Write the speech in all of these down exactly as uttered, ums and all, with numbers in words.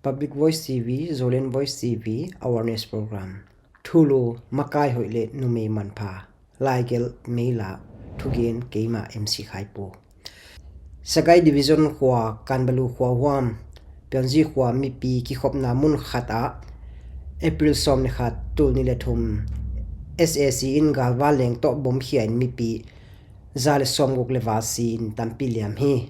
Public Voice T V, Zoland Voice T V, Awareness Program. Thulu: Makai hoih le numei manpha. Laigelh: Meila. Thugen: Keima M C Khaipu. Sagaing Division khua Kanbalu khua huam Pyonji khua mipi kikhopna mun khatah April sawm le khat, tul nih le thum, S A C in gal vanleng tawh bom khia in mipi za le sawmguk le val si in tampi liam hi.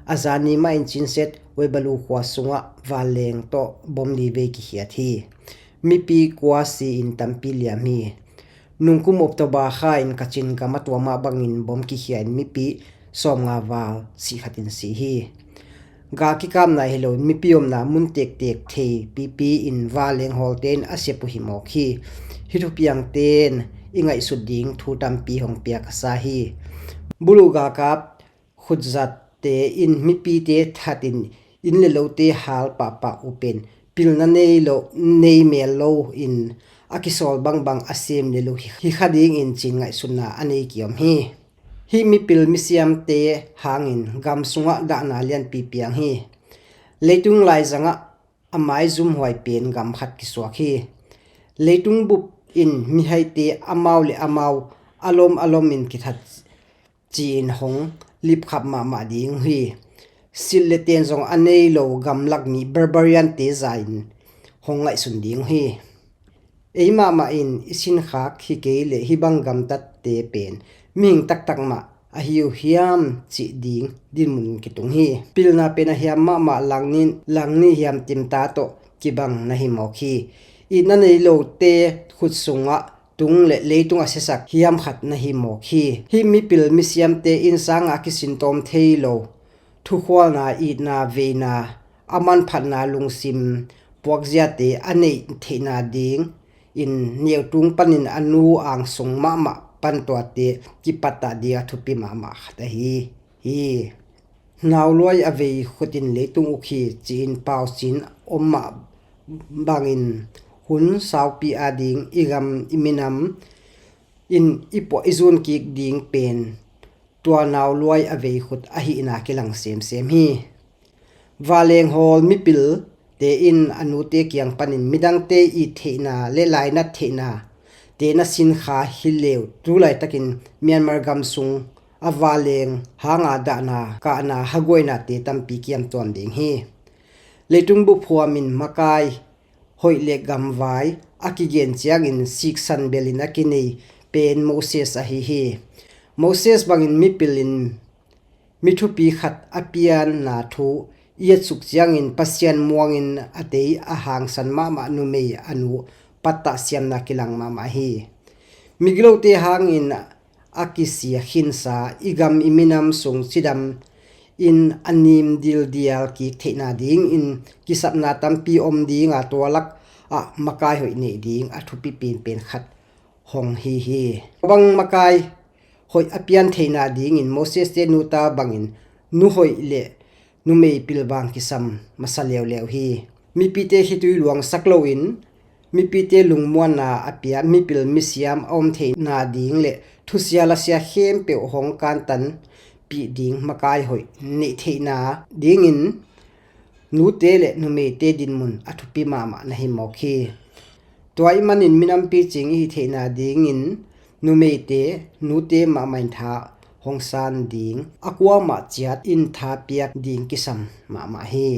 A zani mah in Chinset Webalu khua sungah vanleng tawh bom li vei kikhiat hi. Mipi kua si in tampi liam hi. Nungkum October kha in Kachin gam a tua mah bangin bom kikhia in mipi sawmnga val si khat in si hi. Gal kikapna hi lo in mipi omna mun tektek thei pipi in vanleng hawlte in a siap uh hi mawk hi. Hih thupiangte in i ngaihsut ding thu tampi hong piak a sa hi. Buluh galkap khutzatte in mipite that in inn le lote hal pahpah uh pen pilna nei lo, nei mel lo in a kisawl bangbang a sem le lo hi, hi kha dingin cin ngaihsutna a nei kiom hi. Hih mipil misiamte hangin gam sungah dahna lianpi piang hi. Leitung laizangah a maizumhuai pen gam khat kisuak hi. Leitung bup in mihaite amau le amau a lom a lom in kithat ci-in hong lipkhap mahmah ding uh hi. Silh le ten zong a nei lo gamlak mi barbariante za in hong ngaihsun ding uh hi. Ei mahmah in i sinkhak hi kei leh hih bang gamtatte pen mihing taktak mah ahi uh hiam cih ding dinmun kitung hi. Pilna pen a hiam mahmah langni, langni hiam timta tawh kibang na hi mawk hi. Itna nei lote khut sungah tung le leitung a siasak hiam khat na hi mawk hi. Hih mipil misiamte innsang a kisintawm thei lo thukhualna, itna, veina, a manphatna lungsim puakziate a neih theihna ding in neutung panin a nu angsung mahmah pan tuate kipattah ding a thupi mahmah khat ahi hi. Nauluai a vei khut in leitung uk hi ci-in paucin om mah bangin hun saupi ading i gam i minam in i puah i zun kik ding pen tua nauluai a vei khut ahihna kilang semsem hi. Vanleng hawl mipilte in a nute kiang panin midangte it theihna le lainat theihna te na sinkha hi leu, tu laitakin Myanmar gam sung a vanleng hanga dahna, kahna, haguainate tampi kiamtuam ding hi. Leitung bup huam in makai hoih le gamvai a kigen ciangin siksan belin a kinei pen Moses ahi hi. Moses bangin mipil in mi thupi khat a pianna thu i etsuk ciangin Pasian muangin a tei a hangsan mahmah numei a nu pattah siamna kilang mahmah hi. Migilote hangin a kisia khinsa i gam i minam sung cidam in a nim dildial kik theihna dingin kisapna tampi om dinga tua lakah makai hoih neih ding a thupi penpen khat hong hi hi. Bang makai hoih a pian theihna dingin Moses te nuta bangin nu hoih le numei pilvang kisam masa leuleu hi. Mipite khitui luangsak loin mipite lungmuanna a pia mipil misiam a om theihna ding le thusia lasia khempeuh hong kantanpih ding makai hoih neih theihna dingin nute le numeite dinmun a thupi mahmah na hi mawk hi. Tua ih manin minampi cing i hi theihna dingin numeite nute mahmah in tha hong san ding, a kuamah ciat in tha piak ding kisam mahmah hi.